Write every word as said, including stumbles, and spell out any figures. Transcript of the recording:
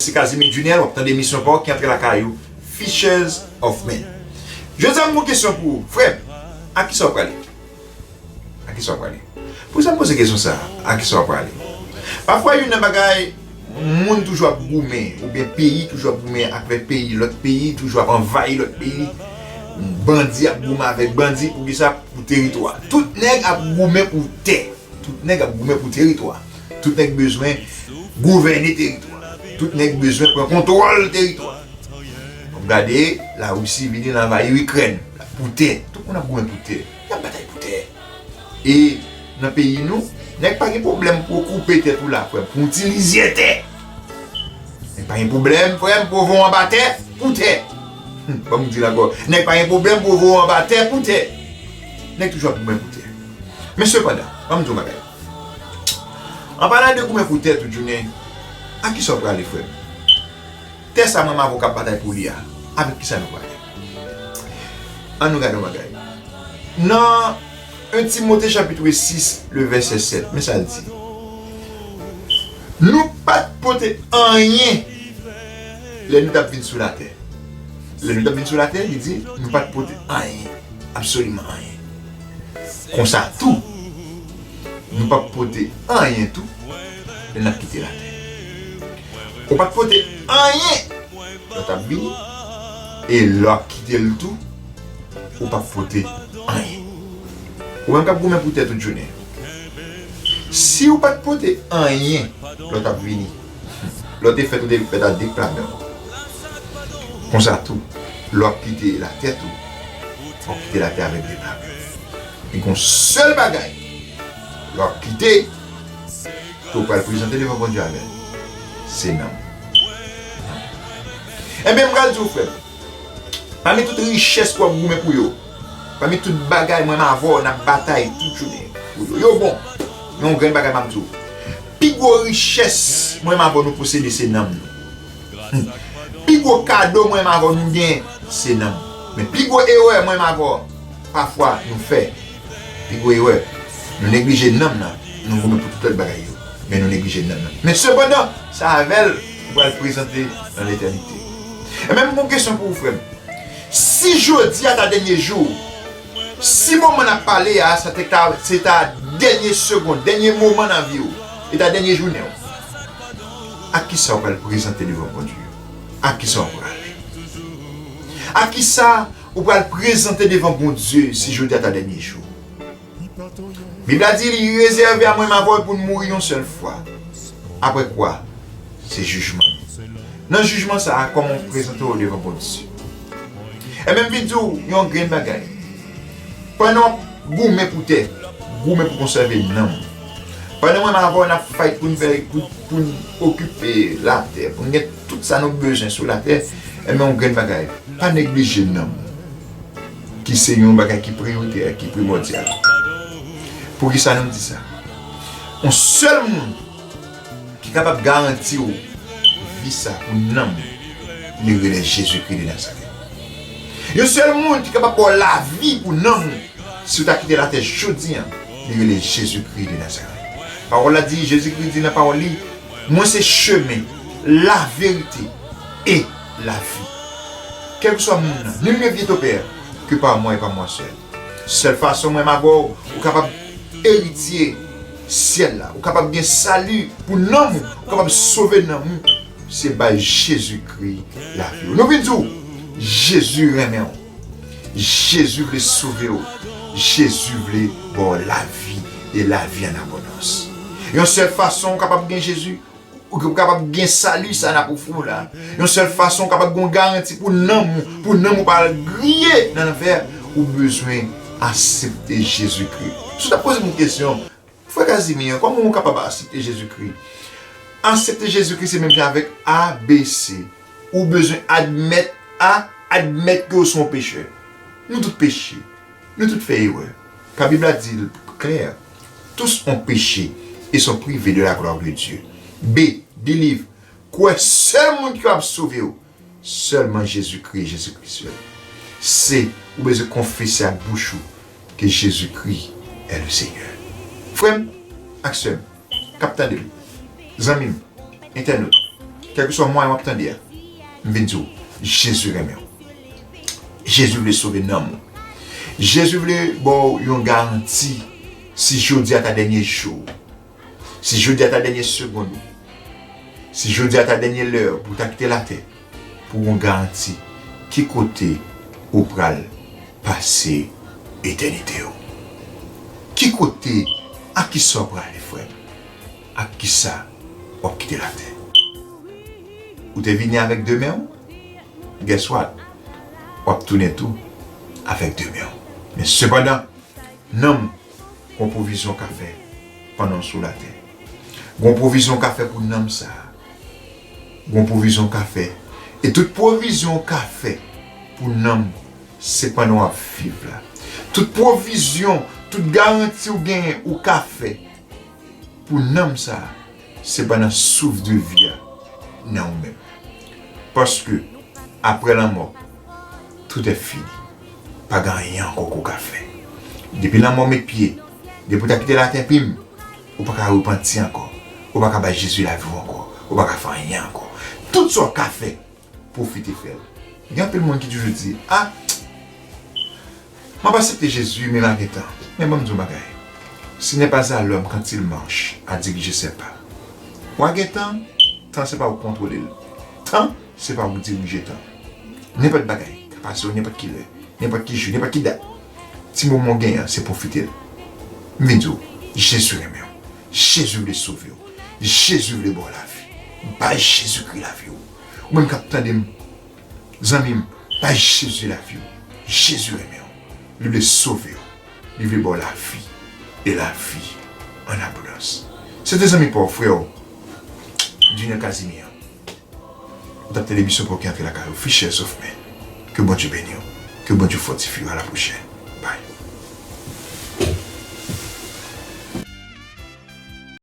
Se Casimir Junior, w ap tande emisyon pa w ki antre lakay ou, Fishers of Men. Jodi a, m gon kesyon pou ou, frè m. A kisa w prale? A kisa w prale? Poukisa m poze kesyon sa a? A kisa w prale? Pafwa, youn nan bagay, moun toujou ap goumen, oubyen peyi toujou ap goumen avèk peyi, lòt peyi toujou ap anvayi lòt peyi, bandi ap goumen avèk bandi, poukisa? Pou teritwa. Tout nèg ap goumen pou tè. Tout nèg ap goumen pou teritwa. Tout nèg bezwen gouvène teritwa. Tout nèg bezwen pran kontwòl teritwa. W ap gade, Larisi vini, l anvayi Ikrèn pou tè. Tout moun ap goumen pou tè. Y ap batay pou tè. E nan peyi nou, nèg pa gen pwoblèm pou koupe tèt ou la, frè m, pou w ti lizyè tè. Nèg pa gen pwoblèm, frè m, pou voye w anba tè, pou tè. Hmm, ban m di l ankò. Nèg pa gen pwoblèm pou voye w anba tè, pou tè. Nèg toujou ap goumen pou tè. Men sepandan, ban m di w yon bagay. An palan de goumen pou tè tout jounen, a kisa w prale, frè m? Tè sa mwen m avè w k ap batay pou li a, avèk kisa nou prale? Ann nou gade yon bagay. Nan en Timote chapit sis, le vèsè sèt, men sa l di. Nou pa t pote anyen lè nou t ap vin sou latè. Lè nou t ap vin sou latè, li di, nou pa t pote anyen, absoliman anyen. Konsa tou, nou p ap pote anyen tou lè n ap kite latè. Ou pa t pote anyen lè w t ap vini, e lè w ap kite l tou, ou p ap pote anyen. Ou menm k ap goumen pou tè tout jounen, si ou pa t pote anyen lè w t ap vini, lè w te fèt, ou te fèt ak de pla men w. Konsa tou, lè w ap kite latè tou, w ap kite latè avèk de pla men w. Li gon sèl bagay lè w ap kite, ke w pral prezante devan Bondye avè l, se nanm. Enben, m pral di w, frè m, pami tout richès ke w ap goumen pou yo, pami tout bagay mwen m avè w n ap batay tout jounen pou yo, yo bon. Men yon grenn bagay m ap di w. Pi gwo richès mwen m avè w nou posede se nanm nou. Hmm. Pi gwo kado mwen m avè w nou gen se nanm. Men pi gwo erè mwen m avè w pafwa nou fè, pi gwo erè, nou neglije nanm nan. Nou goumen pou tout lòt bagay yo, men nou neglije nanm nan. Men sepandan, se avè l ou pral prezante nan letènite. E menm gon kesyon pou ou, frè m. Si jodi a ta dènye jou, si moman n ap pale a, sa te ka, se ta dènye segonn, dènye moman nan vi w, e ta dènye jounen w, a kisa w pral prezante devan Bondye? A kisa w prale? A kisa ou pral prezante devan Bondye si jodi a ta dènye jou? Bib la di, li rezève a mwen m avè w pou n mouri yon sèl fwa. Apre kwa, se jijman. Nan jijman sa a, kòman w prezante w devan Bondye? E menm vin di w yon grenn bagay. Pandan w ap goumen pou tè, goumen pou konsève nanm ou. Pandan mwen m avè w n ap fight pou n fè, pou, pou n okipe latè, pou n gen tout sa nou bezwen sou latè, enben yon grenn bagay, pa neglije nanm ou, ki se yon bagay ki priyoritè, ki primòdyal. Poukisa nou di sa? Yon sèl moun ki kapab garanti w vi sa pou nanm ou, li rele Jezikri de Nazarèt. Yon sèl moun ki kapab ba w lavi pou nanm ou, si w ta kite latè jodi a, li rele Jezikri de Nazarèt. Pawòl la di, Jezikri di nan pawòl li, mwen se chemen, laverite e lavi. Kèlkeswa moun nan, nul ne vient au Père que par moi et par moi seul. Sèl fason mwen m avè w, ou kapab eritye syèl la, ou kapab gen sali pou nanm ou, ou kapab sove nanm ou, se bay Jezikri lavi w. Nou vin di w, Jezi renmen w. Jezi vle sove w. Jezi vle ba w lavi e lavi an abondans. Yon sèl fason ou kapab gen Jezi, ou kapab gen sali sa n ap ofri w la. Yon sèl fason ou kapab gen yon garanti pou nanm ou, pou nanm ou pa al griye nan lanfè, ou bezwen aksepte Jezikri. Si w ta poze m yon kesyon, frè Casimir, kòman ou kapab aksepte Jezikri? Aksepte Jezikri se menm jan avèk A B C. Ou bezwen admèt A, admèt ke w se yon pechè. Nou tout peche. Nou tout fè erè. Kan Bib la di l klè, tous ont péché et sont privés de la gloire de Dieu. B, believe, kwè, sèl moun ki kapab sove w, sèlman Jezikri, Jezikri sèl. Se, ou bezwen konfese ak bouch ou ke Jezikri est le Seigneur. Frè m ak sè m k ap tande m, zanmi m, entènot, Kèlkeswa mwayen w ap tande a, m vin di w, Jezi renmen w. Jezi vle sove nanm ou. Jezi vle ba w yon garanti. Si jodi a ta dènye jou w, si jodi a ta dènye segonn ou, si jodi a ta dènye lè pou w ta kite latè, pou w gen yon garanti, ki kote ou pral pase etènite w? Ki kote, ak kisa w prale, frè m? Ak kisa w ap kite latè? Ou te vini avèk de men w? Guess what? W ap tounen tou avèk de men w. Men sepandan, nanm, gon pwovizyon w ka fè pandan w sou latè. Gon pwovizyon w ka fè pou nanm sa a. Gon pwovizyon w ka fè. E tout pwovizyon w ka fè pou nanm, se pandan w ap viv la. Tout pwovizyon, tout garanti w genyen, ou ka fè pou nanm sa a, se pandan souf de vi a nan ou menm. Paske, apre lanmò, tout est fini. Pa gen anyen ankò ke w ka fè. Depi lanmò met pye, depi w ta kite latè, pim, ou pa ka repanti ankò. Ou pa ka bay Jezi lavi w ankò. Ou pa ka fè anyen ankò. Tout sa w ka fè, pwofite fè l. Gen anpil moun ki toujou di, a, m ap aksepte Jezi, men m a gen tan. Men ban m di w yon bagay. Ce n'est pas à l'homme quand il marche à diriger ses pas. W a gen tan, tan se pa ou k kontwole l. Tan, se pa ou k dirije tan. Nenpòt bagay ka pase w, nenpòt ki lè, nenpòt ki jou, nenpòt ki dat. Ti moman w genyen an, se pwofite l. M vin di w, Jezi renmen w. Jezi vle sove w. Jezi vle ba w lavi. Bay Jezikri lavi w. Ou menm k ap tande m, zanmi m, bay Jezi lavi w. Jezi renmen w. Li vle sove w. Li vle ba w lavi. E lavi an abondans. Se te zanmi pa w, frè w, Junior Casimir. Ou t ap tande emisyon pa w ki antre lakay ou, Fisher's of Men. Ke Bondye beni w. Ke Bondye fòtifye w. A la pwochèn.